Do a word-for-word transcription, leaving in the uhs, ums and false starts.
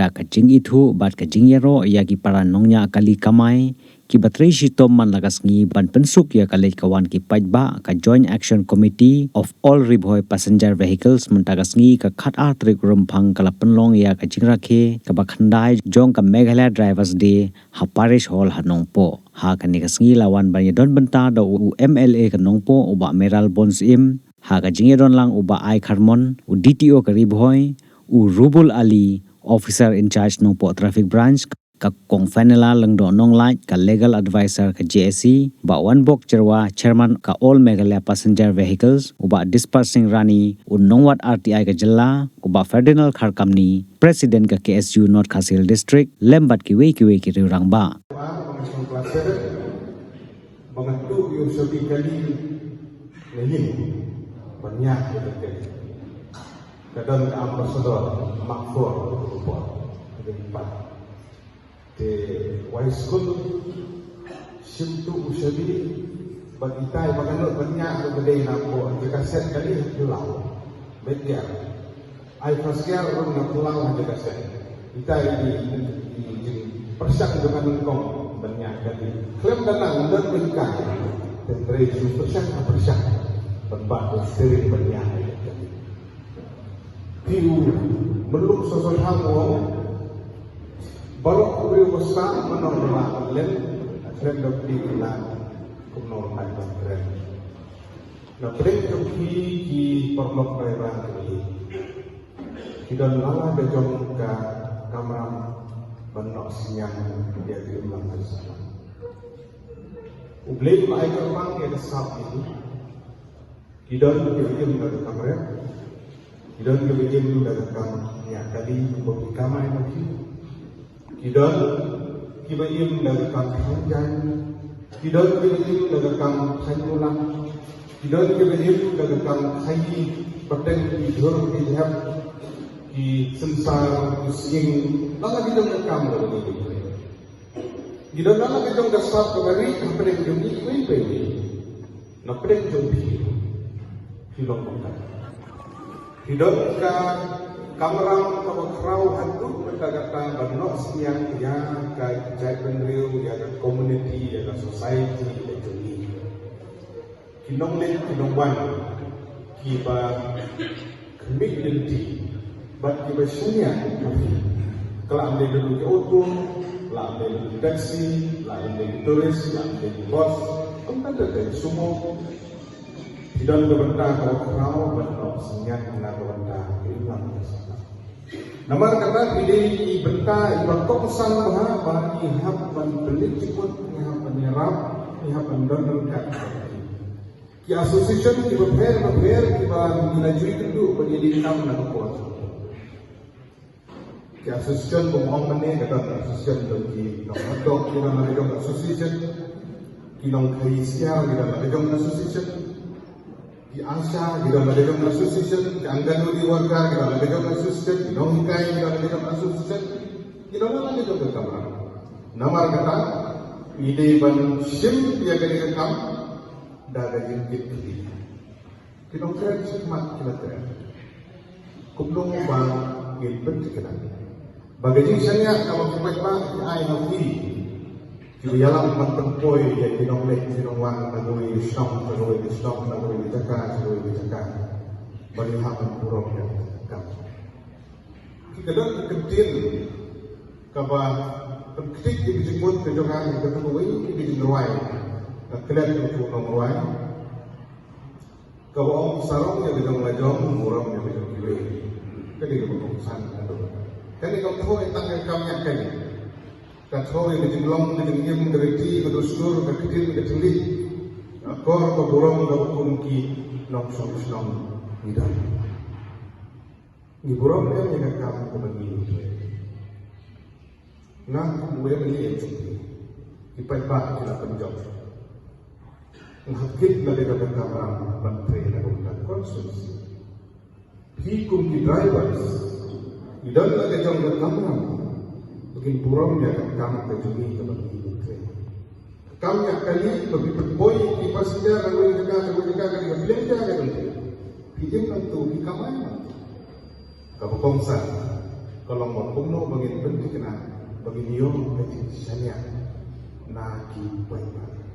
da ka jingithuh bad ka jingïaroh ïa ki para nongñiah kali kamai kiba trei shitom man la ka sngi ban pynsuk ïa ka leit ka wan ki paidbah, ka Joint Action Committee of All Ri Bhoi Passenger Vehicles mynta ka sngi ka khatar tarik Rymphang ka la pynlong ïa ka jingrakhe kaba khyndai jong ka Meghalaya Drivers' Day ha Parish Hall ha Nongpoh. Ha kane ka sngi la wan ban ïadon bynta da u M L A ka Nongpoh u Bah Mayralborn Syiem, ha ka jingïadon lang u Bah I Kharmon, u D T O ka Ri Bhoi, u Rubul Ali, Officer in Charge Nongpoh Traffic Branch, ka Kong Fenella Lyngdoh Nonglait, ka Legal Adviser ka J A C, Bah Wanbok Jyrwa, Chairman ka All Meghalaya Passenger Vehicles, u Bah Dispar Singh Rani, u Nongwad R T I ka Jylla, u Bah Ferdinand Kharkamni, President ka K S U North Khasi Hills District, lem bad kiwei kiwei ki riew rangbah. Ba nga tuh ïa u shabi kali na ïing ban ñiah ïa ka kali. Ka don ka ambassador Mark Four Nongpoh. Ka dei pat te wai skul shim tuh u shabi bad itai ba ka nud ban ñiah ka dei na ko ka set kali. Ka law bet ïa ai first gear ruh na phyllaw ha jaka seng. Ita i i i pyrshang jong ka nyngkong ban ñiah kali. Khlem da nang ym don bynta. Te hynrei shu pyrshang ha pyrshang ban bat da steering ban ñiah kali. Te u mluk sosot ha u ong, baroh u briew ba sah mynno ba lah ban lem, khlem da plie ki lah kumno ban lem. Na pdeng jong phi ki paralok bai ba ki, ki don lala ka jong ka kamram ban noh synñiang ïa ki imlang ki sahlang. U Blei u la ai kyrpang ïa ka sap ïa ki. Ki don kiba im da ka kam rep. Ki don kiba im da ka kam ñiah kali, kumba ki kamai ma ki. Ki don kiba im da ka kam thaiñ jaiñ. Ki don kiba im da ka kam thaiñ mulan. Ki don kiba im da ka kam khaïi pateng, ki jhur, ki lhep, ki synsar, ki sing. Lada ki don ka kam da ka kam. Ki don lada ki don ka sap kaba ri hapdeng jong ki iwei pa iwei. Na pdeng jong phi, phi long kumta. Phi don ka kamram kaba khraw haduh mynta kata ban noh synñiang ïa ka jaitbynriew, ïa ka community, ïa ka society, ïa ka jong ngi. Ki nongleit ki nongwan kiba khmih lynti bad kiba shaniah ha phi. Ka la ym dei ki auto, la ym dei ki taxi, la ym dei ki tourist, la ym dei ki bus, kumta te sumo. Phi don ka bynta kaba khraw ban ym synñiang na ka bynta ka imlang ka sahlang. Namar kata phi dei i bynta iba kongsan bha ba ngi hap ban pynleit jingmut, ngi hap ban ïarap, ngi hap ban don ryngkat. Ki association kiba pher bapher kiba ngi la ju ïakynduh ban ïadei kam na ka por. Ki association kum ong mynne ka don association jong ki nonghynñiew ki don la ka jong association. Ki nongkhaïi siar ki don la ka jong association. Ki ASHA ki don la ka jong association. Ki Anganwadi worker ki don la ka jong association. Ki nonghikai ki don la ka jong association. Ki don la ka jong ka kamram. Namar kata ngi dei ban shim ïa kane ka kam da ka jingkit khlieh. Ki nongkren shakhmat ki la kren. Kumno ba ngin pynthikna ba ka jingshaniah kaba ki paidbah ki ai ha phi, kiba ïalam ban pynpoi ïa ki nongleit ki nongwan na kawei ka shnong sha kawei ka shnong, na kawei ka jaka sha kawei ka jaka, ba ngi hap ban burom ïa ka kam. Ki ka don ka ktien kaba pynkhreh ïa ka jingmut ka jong nga, ïa katu kawei ka jingrwai ka klet ka tu nongrwai. Kaba ong sarong ïa ka jong la jong, burom ïa ka jong kiwei. Kane kaba kongsan ka dei. Kane kam thoh ïa tang ka kam ñiah kali. Ka thoh ïa ka jinglong, ka jingim, ka riti, ka dustur, ka ktien, ka thylliej, ka akor, ka burom kaba kum ki nongshong shnong ngi don. Ngi burom ïa ka kam kaba ngi trei. Nga kum u MLA jong phi, ki paidbah ki la pynjop. Nga hap kit na ka kamram ban trei na ka bynta constituency. Phi kum ki drivers, ngi don la ka jong ka kamram ba ngin burom ïa ka kam ka jong ngi kaba ngi trei. Kam ñiah kali ba phi pynpoi ki passenger na kawei ka jaka sha kawei ka jaka, ka dei ka pynlong jaka ka dei. Phi im nangtu, phi kamai nangtu. Kaba kongsan, Ka long ba kumno ba ngin pynthikna ba ngin ïoh ka jingshaniah na ki paidbah.